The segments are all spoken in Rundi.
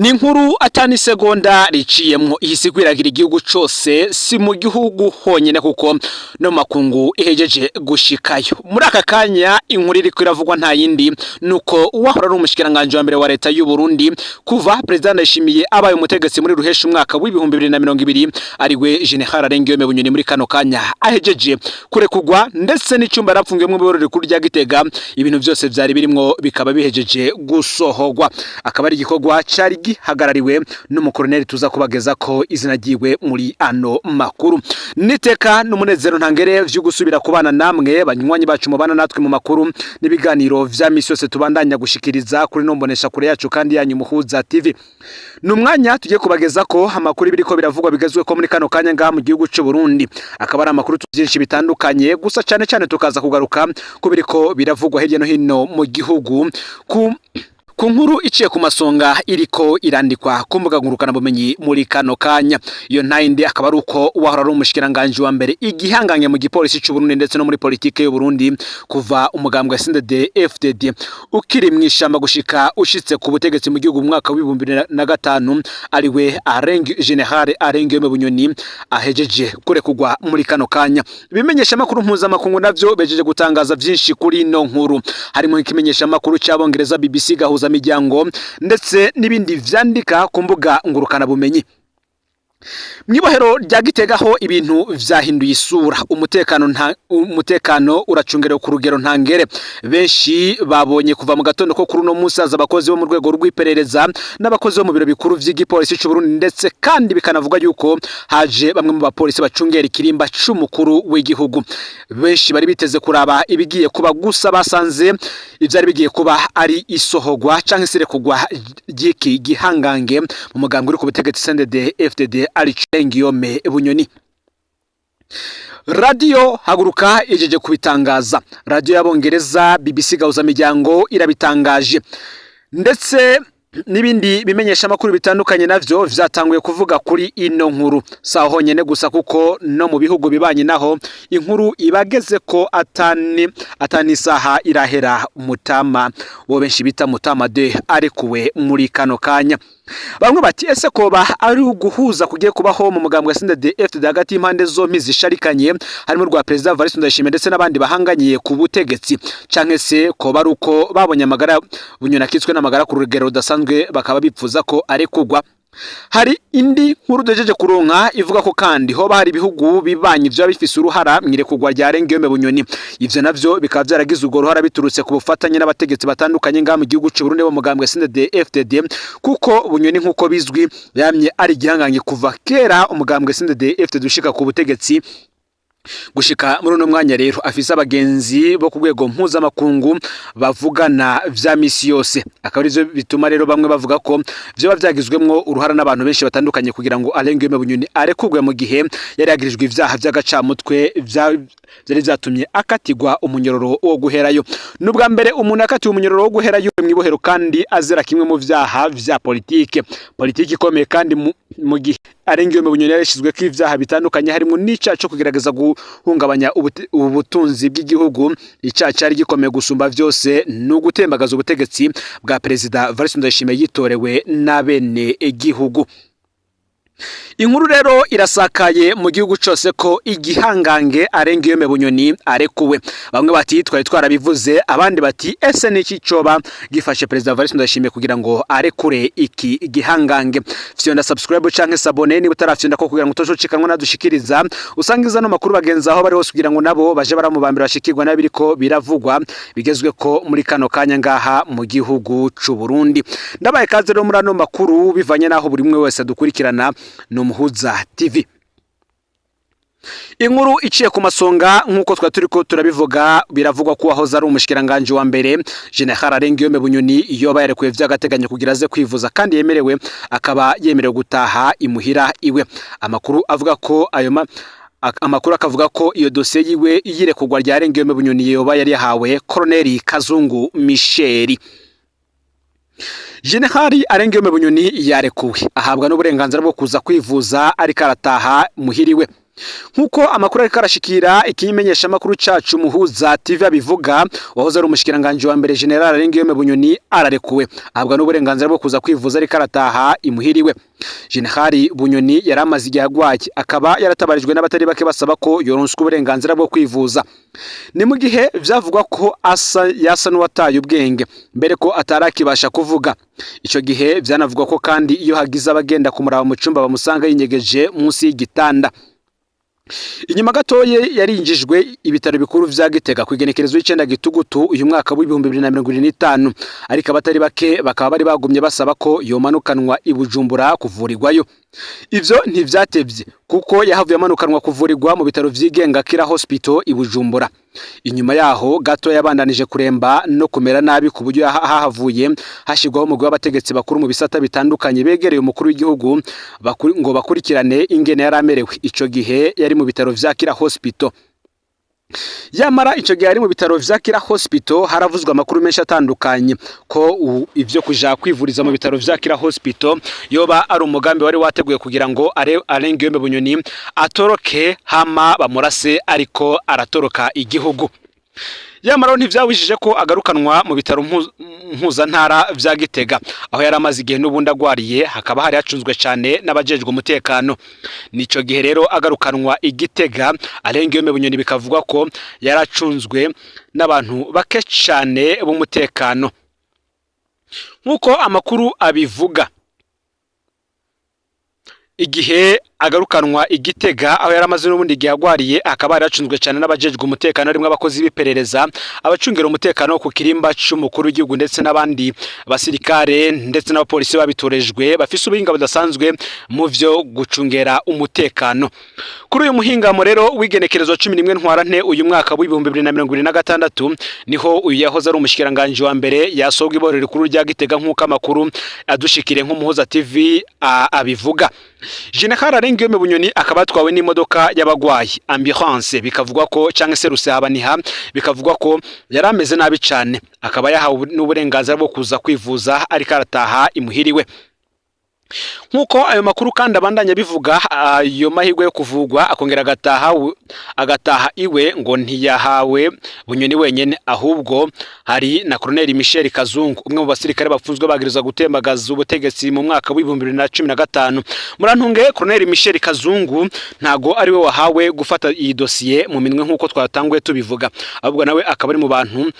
Ni inkuru atani segonda riciyemwo ihise ikwiragira igihugu cose, si mu gihugu honyene kuko no mu makungu ihejeje gushikayo. Muri aka kanya inkuru iriko iravugwa nta yindi nuko uwahora ari umushikiranganji wa mbere wa leta y'u Burundi kuva President Ndayishimiye abaye umutegetsi muri ruhesha umwaka w'2020, ariwe General Alain Bunyoni, muri kano kanya ahejeje kurekugwa, ndetse n'icumba yarapfungiwemwo mu iborero rikuru rya Gitega, ibintu vyose vyari birimwo bikaba bihejeje gusohorwa. Akaba ari igikorwa cari gihagarariwe n'umukoroneri tuza kubageza ko izina ryiwe muri ano makuru. Niteka n'umunezero ntangere vyo gusubira kubana namwe banywanyi bacu mubana natwe mu makuru n'ibiganiro vya misi yose tubandanya gushikiriza kuri no mbonesha kure yacu kandi yanyu Muhuza TV. Ni umwanya tugiye kubageza ko amakuru biriko biravugwa bigezwe ko muri kano kanya ngaha mu gihugu c'u Burundi. Akaba ari amakuru byinshi bitandukanye, gusa cyane cyane tukaza kugaruka ku biriko biravugwa hirya no hino mu gihugu, ku nkuru iciye ku masonga iriko irandikwa ku mbuga ngurukanabumenyi muri kano kanya. Iyo ntayindi akaba ari uko uwahora ari umushikiranganji wa mbere, igihangange mu gipolisi c'u Burundi ndetse no muri politike y'u Burundi kuva umugambwe wa CNDD FDD ukiri mw'ishamba gushika ushitse ku butegetsi mu gihugu mu mwaka w'2005, ariwe Alain General Alain Guillaume Bunyoni, ahejeje kurekugwa muri kano kanya. Ibimenyesha makuru mpuzamakungu navyo bejeje gutangaza vyinshi kuri ino nkuru, harimo ikimenyesha makuru c'Abongereza BBC gahuza miryango ndetse n'ibindi vyandika ku mbuga ngurukana bumenyi. Mwibohero rya Gitega ho ibintu vyahinduye isura, umutekano nta umutekano uracungerewe ku rugero ntangere. Benshi babonye kuva mu gatondo ko kuri uno munsi haza abakozi bo mu rwego rw'iperereza n'abakozi bo mu biro bikuru vy'igipolisi c'u Burundi, ndetse kandi bikanavuga yuko haje bamwe mu bapolisi bacungera ikirimba c'umukuru w'igihugu. Benshi bari biteze kuraba ibigiye kuba, gusa basanze ivyari bigiye kuba ari isohogwa canke se irekurwa ry'iki gihangange mu mugambwe uri ku butegetsi CNDD FDD, ari Guillaume Bunyoni. Radio Haguruka ijeje kubitangaza, radio y'Abongereza BBC gahuza miryango irabitangaje, ndetse n'ibindi bimenyesha makuru bitandukanye navyo vyatanguye kuvuga kuri ino nkuru. Saho honyene gusa, kuko no mu bihugu bibanye naho inkuru ibageze ko atani isaha irahera mutama wo benshi bita Mutama de arekuwe muri kano kanya. Bamwe bati: "Ese koba ari uguhuza kugiye kubaho mu mugambwe wa CNDD FDD hagati y'impande zompi zisharikanye, harimo rwa President Evariste Ndayishimiye ndetse n'abandi bahanganiye ku butegetsi, canke se koba ari uko babonye amagara Bunyoni akitswe n'amagara ku rugero rudasanzwe, bakaba bipfuza ko arekugwa?" Hari indi nkuru duhejeje kuronka ivuga ko kandi hoba hari ibihugu bibanyi vyoba bifise uruhara mw'irekurwa rya Guillaume Bunyoni. Ivyo navyo bikaba vyaragize urwo ruhara biturutse ku bufatanye n'abategetsi batandukanye ngaha mu gihugu c'u Burundi bo mu mugambwe CNDD FDD, kuko Bunyoni nk'uko bizwi yamye ari igihangange kuva kera umugambwe CNDD FDD ushika ku butegetsi gushika muri uno mwanya. Rero afise abagenzi bo ku rwego mpuzamakungu bavugana vya misi yose, akaba arivyo bituma rero bamwe bavuga ko vyoba vyagizwemwo uruhara n'abantu benshi batandukanye kugira ngo Alain Guillaume Bunyoni arekurwe, mu gihe yari yagirijwe ivyaha vy'agacamutwe vyari vyatumye akatigwa umunyororo wo guherayo. N'ubwa mbere umuntu akatiwe umunyororo wo guherayo mw'ibohero kandi azira kimwe mu vyaha vya politike ikomeye, kandi mu gihe Alain Guillaume Bunyoni yarashizweko ivyaha bitandukanye, harimo n'icaha co kugerageza guhungabanya ubutunzi bw'igihugu. Icaha cari gikomeye gusumba vyose ni ugutembagaza ubutegetsi bwa Perezida Evariste Ndayishimiye yitorewe n'abene igihugu. Inkuru rero irasakaye mu gihugu cose ko igihangange Alain Guillaume Bunyoni arekuwe. Bamwe bati: "Twari twarabivuze." Abandi bati: "Ese niki coba gifashe Perezida Evariste Ndayishimiye kugira ngo arekure iki gihangange?" Fyonda subscribe canke s'abonner niba utarafyonda ko, kugira ngo utoshoциkanwa nadushikiriza. Usangiza no makuru bagenzi aho bari hose, kugira ngo nabo baje baramubambira bashikirwa n'abiriko biravugwa bigezwe ko muri kano kanya ngaha mu gihugu c'u Burundi. Ndabaye kaze rero muri ano makuru bivanye naho buri umwe wese adukurikirana. Ni Umuhuza TV. Inkuru iciye ku masonga nk'uko twari turiko turabivuga, biravugwa ko wahoze ari umushikiranganje wa mbere General Alain Guillaume Bunyoni yoba yarekuwe vy'agateganyo kugira aze kwivuza, kandi yemerewe akaba yemerewe gutaha imuhira iwe. Amakuru avuga ko ayo ma amakuru akavuga ko iyo dosiye yiwe yirekurwa rya Alain Guillaume Bunyoni yoba yari yahawe Colonel Kazungu Michel. General Alain Guillaume Bunyoni yarekuwe, ahabwa n'uburenganzira bwo kuza kwivuza, ariko arataha muhiriwe. Nkuko amakuru ariko arashikira ikimenyesha makuru cacu Muhuza TV abivuga, wahoze ari umushikiranganje wa mbere General Alain Guillaume Bunyoni ararekuwe, ahabwa n'uburenganzira bwo kuza kwivuza, ariko arataha imuhiriwe. General Bunyoni yari amaze igihe agwaye, akaba yaratabarijwe n'abatari bake basaba ko yoronswa uburenganzira bwo kwivuza. Ni mu gihe vyavugwa ko asa yasa n'uwataye ubwenge, mbere ko atarakibasha kuvuga. Ico gihe vyanavugwa ko kandi iyo hagize abagenda kumuraba mu cumba bamusanga yinyegeje munsi y'igitanda. Inyuma gatoye yarinjijwe ibitaro bikuru vya Gitega ku igenekerezo y'icenda Gitugutu uyu mwaka w'2025, ariko abatari bake bakaba bari bagumye basaba ko yomanukanwa i Bujumbura kuvurirwayo. Ivyo ntivyatevye kuko yahavuye amanukanwa kuvurirwa mu bitaro vyigenga Kira Hospital i Bujumbura. Inyuma yaho gato yabandanije kuremba no kumera nabi, ku buryo hahavuye hashirwaho umugwi w'abategetsi bakuru mu bisata bitandukanye begereye umukuru w'igihugu ngo bakurikirane ingene yari amerewe. Ico gihe yari mu bitaro vya Kira Hospital. Yamara ico gihe ari mu bitaro vya Kira Hospital, haravuzwe amakuru menshi atandukanye ko ivyo kuja kwivuriza mu bitaro vya Kira Hospital yoba ari umugambi wari wateguye kugira ngo Alain Guillaume Bunyoni atoroke, hama bamurase ariko aratoroka igihugu. Yamara ntivyabujije ko agarukanwa mu bitaro mpuzantara vya Gitega, aho yari amaze igihe n'ubundi agwariye, hakaba hari hacunzwe cane n'abajejwe umutekano. Nico gihe rero agarukanwa i Gitega, Alain Guillaume Bunyoni bikavugwa ko yaracunzwe n'abantu bake cane b'umutekano. Nk'uko amakuru abivuga, igihe agarukanwa i Gitega, aho yari amaze n'ubundi igihe agwariye, akaba yaracunzwe cyane n'abajejwe umutekano, harimo abakozi b'iperereza, abacungira umutekano ku kirimba c'umukuru w'igihugu, ndetse n'abandi basirikare ndetse n'abapolisi babitorejwe bafise ubuhinga budasanzwe mu vyo gucungera umutekano. Kuri uyu muhingamo rero w'igenekerezo 11 Ntwarante uyu mwaka w'2026, niho uyu yahoze ari umushikiranganje wa mbere yasohowe iborero rikuru rya Gitega, nk'uko amakuru adushikire nk'Umuhuza TV abivuga. General Alain Guillaume Bunyoni akaba atwawe n'imodoka y'abagwayi, ambulance, bikavugwa ko canke se rusehabaniha, bikavugwa ko yari ameze nabi cane, akaba yahawe n'uburenganzira bwo kuza kwivuza, ariko arataha imuhiriwe. Nk'uko ayo makuru kandi abandanya bivuga, ayo mahirwe yo kuvugwa akongera agataha iwe ngo ntiyahawe Bunyoni wenyene, ahubwo hari na Colonel Michel Kazungu, umwe mu basirikare bafunzwe bagirizwa gutembagaza ubutegetsi mu mwaka w'2015. Murantunge, Colonel Michel Kazungu ntago ari we wahawe gufata iyi dosiye mu minwe nk'uko twatanguye tubivuga, ahubwo nawe akaba ari mu bantu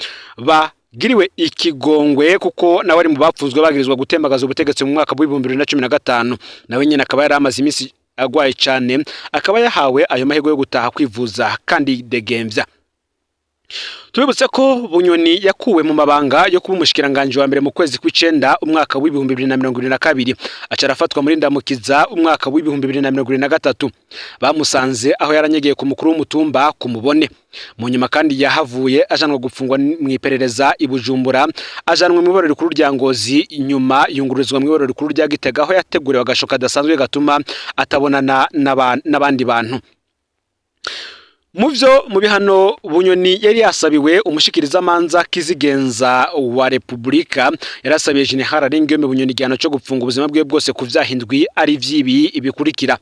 ba giriwe ikigongwe, kuko nawe ari mu bapfuzwe bagirizwa gutembagaza ubutegetsi mu mwaka w'2015. Nawe nyine akaba yari amaze iminsi agwaye cyane, akaba yahawe ayo mahirwe yo gutaha kwivuza kandi degemvya. Tubibutse ko Bunyoni yakuwe mu mabanga yo kuba umushikiranganje wa mbere mu kwezi kw'icenda umwaka w'2022, aca arafatwa muri Ndamukiza umwaka w'2023. Bamusanze aho yaranyegeye ku mukuru w'umutumba kumubone. Mu nyuma kandi yahavuye ajanwa gupfungwa mu iperereza i Bujumbura, ajanwe mu iborero rikuru rya Ngozi, nyuma yungururizwa mu iborero rikuru rya Gitega, aho yateguriwe agasho kadasanzwe gatuma atabonana n'abandi bantu. Mu vyo mu bihano Bunyoni yari yasabiwe, umushikirizamanza kizigenza wa Repubulika yarasabiye General Alain Guillaume Bunyoni igihano cyo gupfunga ubuzima bwe bwose ku vyaha indwi, ari vyibi bikurikira,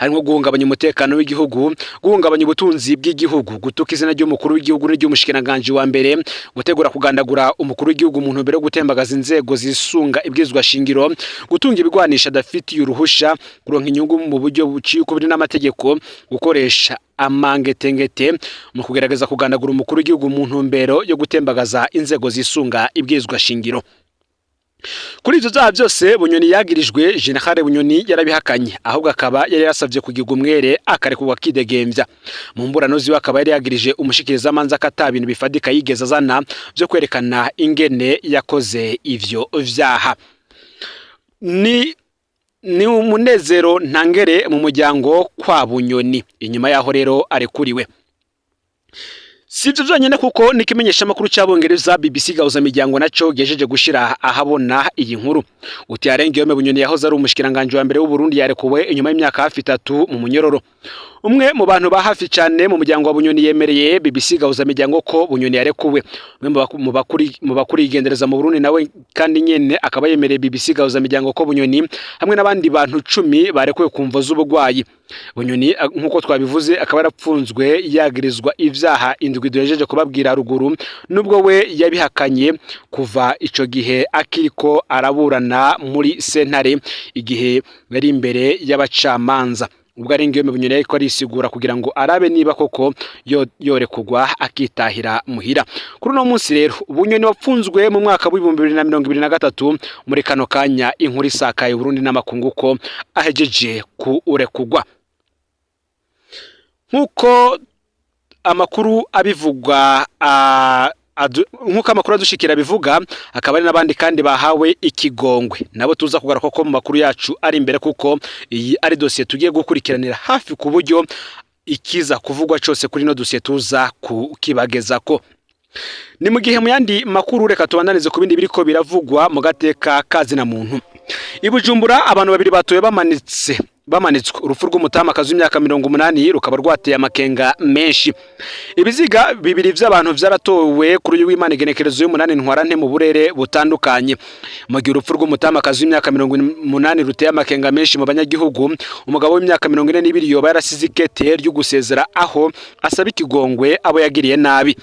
harimo guhungabanya umutekano w'igihugu, guhungabanya ubutunzi bw'igihugu, gutuka izina ry'umukuru w'igihugu n'iry'umushikiranganji wa mbere, gutegura kugandagura umukuru w'igihugu mu ntumbero yo gutembagaza inzego zisunga ibwirizwa shingiro, gutunga ibigwanisha adafitiye uruhusha, kuronka inyungu mu buryo buciye ukubiri n'amategeko, gukoresha amangetengete mu kugerageza kugandagura umukuru w'igihugu mu ntumbero yo gutembagaza inzego zisunga ibwirizwa shingiro. Kuri ivyo vyaha byose Bunyoni yagirijwe, General Bunyoni yarabihakanye, ahubwo akaba yari yarasavye kugirwa umwere akarekurwa akidegembya. Mu mburano ziwe akaba yari yagirije umushikirizamanza ko ata bintu bifadika yigeze azana vyo kwerekana ingene yakoze ivyo vyaha. Ni umunezero ntangere mu muryango kwa Bunyoni inyuma yaho rero arekuriwe. Si ibyo byonyine, kuko n'ikimenyeshamakuru cy'Abongereza BBC Gahuza Miryango naco gejeje gushira ahabona iyi nkuru. Uti Alain Guillaume Bunyoni yahoze ari umushikiranganje wa mbere w'u Burundi yarekuwe inyuma y'imyaka hafi 3 mu munyororo. Umwe mu bantu ba hafi cyane mu muryango wa Bunyoni yemereye BBC Gahuza Miryango ko Bunyoni yarekuwe. Umwe mu bakuri igendereza mu Burundi nawe kandi nyene akaba yemereye BBC Gahuza Miryango ko Bunyoni hamwe n'abandi bantu 10 barekuwe ku mvo z'ubugwayi. Bunyoni, nk'uko twabivuze, akaba yarapfunzwe yagirizwa ivyaha indwi duhejeje kubabwira ruguru, nubwo we yabihakanye kuva ico gihe akiriko araburana muri sentare igihe yari imbere y'abacamanza. Ubwo ari Guillaume Bunyoni yariko arisigura kugira ngo arabe niba koko yorekugwa akitahira muhira. Kuri uno munsi rero, Bunyoni wapfunzwe mu mwaka w'2023, muri kano kanya inkuru isakaye Burundi n'amakungu ko ahejeje kurekugwa. Nk'uko amakuru abivugwa, nk'uko amakuru adushikira bivuga, akaba ari n'abandi kandi bahawe ikigongwe, nabo tuza kugaruka ko mu makuru yacu ari imbere, kuko iyi ari dosiye tugiye gukurikiranira hafi ku buryo ikiza kuvugwa cyose kuri ino dosiye tuza kukibagezako. Ni mu gihe mu yandi makuru, reka tubandanize ku bindi biriko biravugwa mu gateka kazina muntu. I Bujumbura abantu babiri batoye bamanitse, bamanitswe. Urupfu rw'umutamakazi w'imyaka 80 rukaba rwateye amakenga menshi. Ibiziga bibiri vy'abantu vyaratowe kuri uyu w'Imana igenekerezo y'umunani Ntwarante mu burere butandukanye. Mu gihe urupfu rw'umutamakazi w'imyaka 80 ruteye amakenga menshi mu banyagihugu, umugabo w'imyaka 42 yoba yarasize ikete ryo gusezera aho asaba ikigongwe abo yagiriye nabi.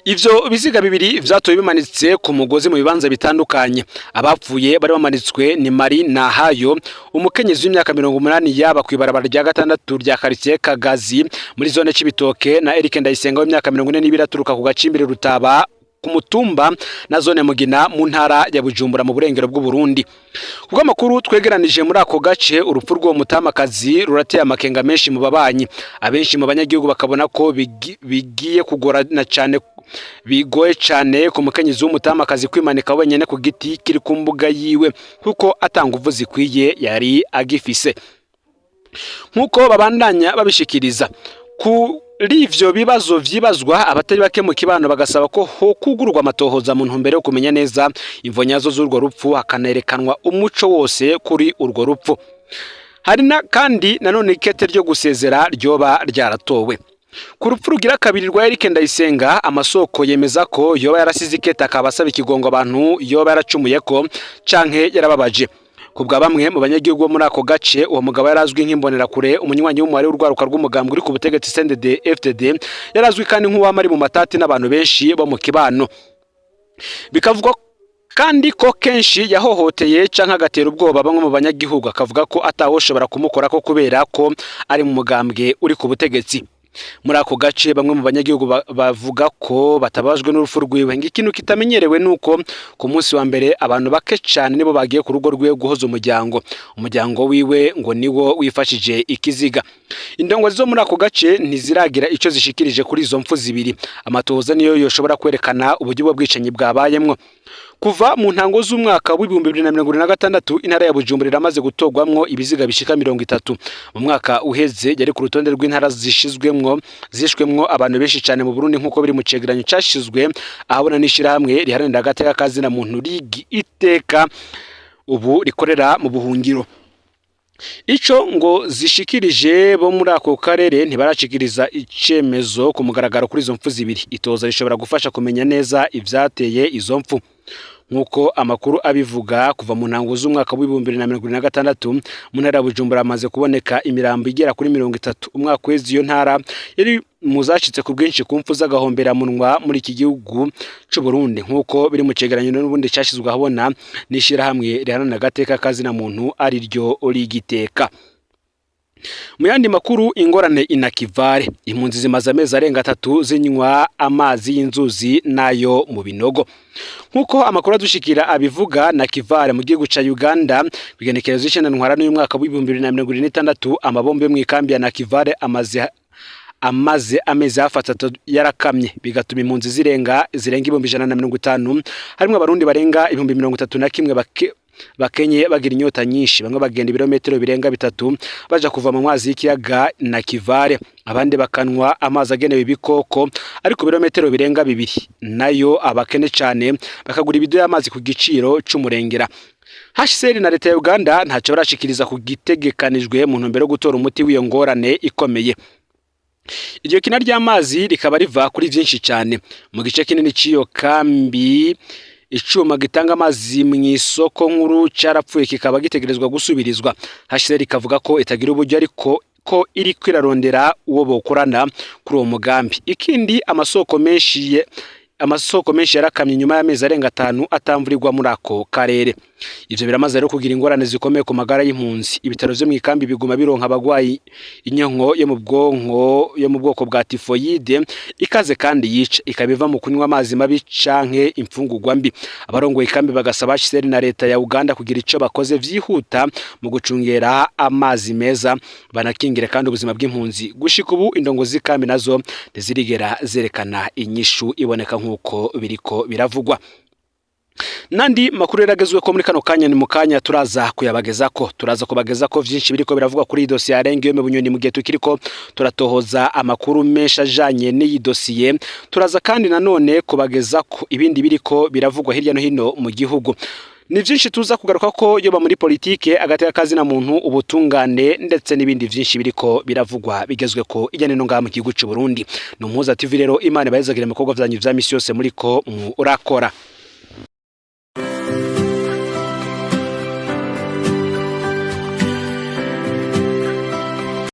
Ivyo biziga bibiri vyatowe bimanitse ku mugozi mu bibanza bitandukanye. Abapfuye bari bamanitswe ni Marie Nahayo, umukenyezi w'imyaka 80, yaba kw'ibarabara rya gatandatu rya quartier Kagazi muri zone Cibitoke, na Eric Ndayisenga w'imyaka 42, aturuka ku gacimbiri Rutaba ku mutumba na zone Mugina mu ntara ya Bujumbura mu burengero bw'u Burundi. Kubw'amakuru twegeranije muri ako gace, urupfu rw'uwo mutamakazi rurateye amakenga menshi mu babanyi. Abenshi mu banyagihugu bakabona ko bigiye kugorana cyane, bigoye cyane ku mukenyezi w'umutamakazi kwimanika wenyine ku giti kiri ku mbuga yiwe, kuko ata nguvu zikwiye yari agifise. Nk'uko babandanya babishikiriza kuri ivyo bibazo vyibazwa, abatari bake mu kibano bagasaba ko hokugururwa amatohoza mu ntumbero yo kumenya neza imvo nyazo z'urwo rupfu, hakanerekanwa umuco wose kuri urwo rupfu. Hari na kandi nanone ikete ryo gusezera ryoba ryaratowe. Ku rupfu rugira kabiri rwa Eric Ndayisenga, amasoko yemeza ko yoba yarasize ikete akaba asaba ikigongo abantu yoba yaracumuye ko canke yarababaje. Kubwa bamwe mu banyagihugu bo muri ako gace, uwo mugabo yarazwi nk'imbonerakure, umunywanyi w'umubare w'urwaruka rw'umugambwe uri ku butegetsi CNDD FDD. Yarazwi kandi nk'uwama ari mu matati n'abantu benshi bo mu kibano. Bikavugwa kandi ko kenshi yahohoteye canke agatera ubwoba bamwe mu banyagihugu, akavuga ko atawoshobora kumukorako kubera ko ari mu mugambwe uri ku butegetsi. Muri ako gace, bamwe mu banyagihugu bavuga ko batababajwe n'urupfu rwiwe. Ngo ikintu kitamenyerewe nuko ku munsi wa mbere abantu bake cane nibo bagiye ku rugo rwiwe guhoza umuryango. Umuryango wiwe ngo niwo wifashije ikiziga. Indongozi zo muri ako gace ntiziragira ico zishikirije kuri izo mpfu zibiri. Amatohoza niyo yoshobora kwerekana uburyo bwo bwicanyi bwabayemwo. Kuva mu ntango z'umwaka w'2026, intara ya Bujumbura iramaze gutorwamwo ibiziga bishika 30. Mu mwaka uheze yari ku rutonde rw'intara zishizwemwo, zishwemwo abantu benshi cyane mu Burundi, nk'uko biri mu cegeranyo cashizwe ahabona n'ishirahamwe riharanira agateka kazina muntu Ligi Iteka, ubu rikorera mu buhungiro. Ico ngo zishikirije bo muri ako karere, ntibarashikiriza icemezo ku mugaragaro kuri izo mpfu zibiri. Itoza rishobora gufasha kumenya neza ivyateye izo mpfu. Nk'uko amakuru abivuga, kuva mu ntango z'umwaka w'2026, mu ntara ya Bujumbura hamaze kuboneka imirambo igera kuri 30. Umwaka uheze iyo ntara yari mu zacitse ku bwinshi ku mpfu z'agahomberamunwa muri iki gihugu c'u Burundi, nk'uko biri mu cegeranyo n'ubundi cashizwe ahabona n'ishirahamwe riharanira agateka kazina muntu, ari ryo Rigiteka. Mu yandi makuru, ingorane inakivare, impunzi zimaze amezi arenga 3 zinywa amazi y'inzuzi nayo mu binogo. Nk'uko amakuru adushikira abivuga, Nakivale mu gihugu ca Uganda, kwigenekerezo y'icenda Ntwarante y'umwaka w'2026, amabombe yo mw'ikambi ya Nakivale amaze amezi hafi 3 yarakamye, bigatuma impunzi zirenga 150,000, harimwo Abarundi barenga 31,000 bakenye, bagira inyota nyinshi. Bamwe bagenda ibirometero birenga 3 baja kuva mu mazi y'ikiyaga Nakivale, abandi bakanwa amazi agenewe ibikoko ariko ibirometero birenga 2 nayo. Abakene cane bakagura ibido y'amazi ku giciro c'umurengera. HCR na leta ya Uganda ntacyo barashikiriza ku gitegekanijwe mu ntumbero yo gutora umuti w'iyo ngorane ikomeye. Iryo kina ry'amazi rikaba riva kuri vyinshi cyane mu gice kinini c'iyo kambi. Icuma gitanga amazi mu isoko nkuru carapfuye, kikaba gitegerezwa gusubirizwa. HCR ikavuga ko itagira uburyo, ariko ko iri kwirarondera uwo bokorana kuri uwo mugambi. Ikindi, amasoko menshi yarakamye nyuma y'amezi arenga 5 atamvurirwa muri ako karere. Ivyo biramaze rero kugira ingorane zikomeye ku magara y'impunzi. Ibitaro vyo mw'ikambi biguma bironka abagwayi inyonko yo mu bwonko yo mu bwoko bwa tifoyide ikaze kandi yica, ikaba iva mu kunywa amazi mabi canke imfungurwa mbi. Abarongoye ikambi bagasaba HCR na leta ya Uganda kugira ico bakoze vyihuta mu gucungera amazi meza, banakingira kandi ubuzima bw'impunzi. Gushika ubu, indongo z'ikambi nazo ntizirigera zerekana inyishu iboneka nk'uko biriko biravugwa. Nandi makuru yaragezwe ko muri kano kanya, ni mu kanya turaza kuyabagezako, turaza kubageza ko vyinshi biriko biravugwa kuri iyi dosiye ya Guillaume Bunyoni. Mu gihe tukiriko turatohoza amakuru menshi ajanye n'iyi dosiye, turaza kandi nanone kubageza ko ibindi biriko biravugwa hirya no hino mu gihugu. Ni vyinshi tuza kugaruka ko, yoba muri politike, agateka kazina muntu, ubutungane, ndetse n'ibindi vyinshi biriko biravugwa bigezwe ko ijya nino ngaha mu gihugu c'u Burundi. Ni Umuhuza TV rero. Imana ibahezagire mu bikorwa vyanyu vya misi yose muriko murakora.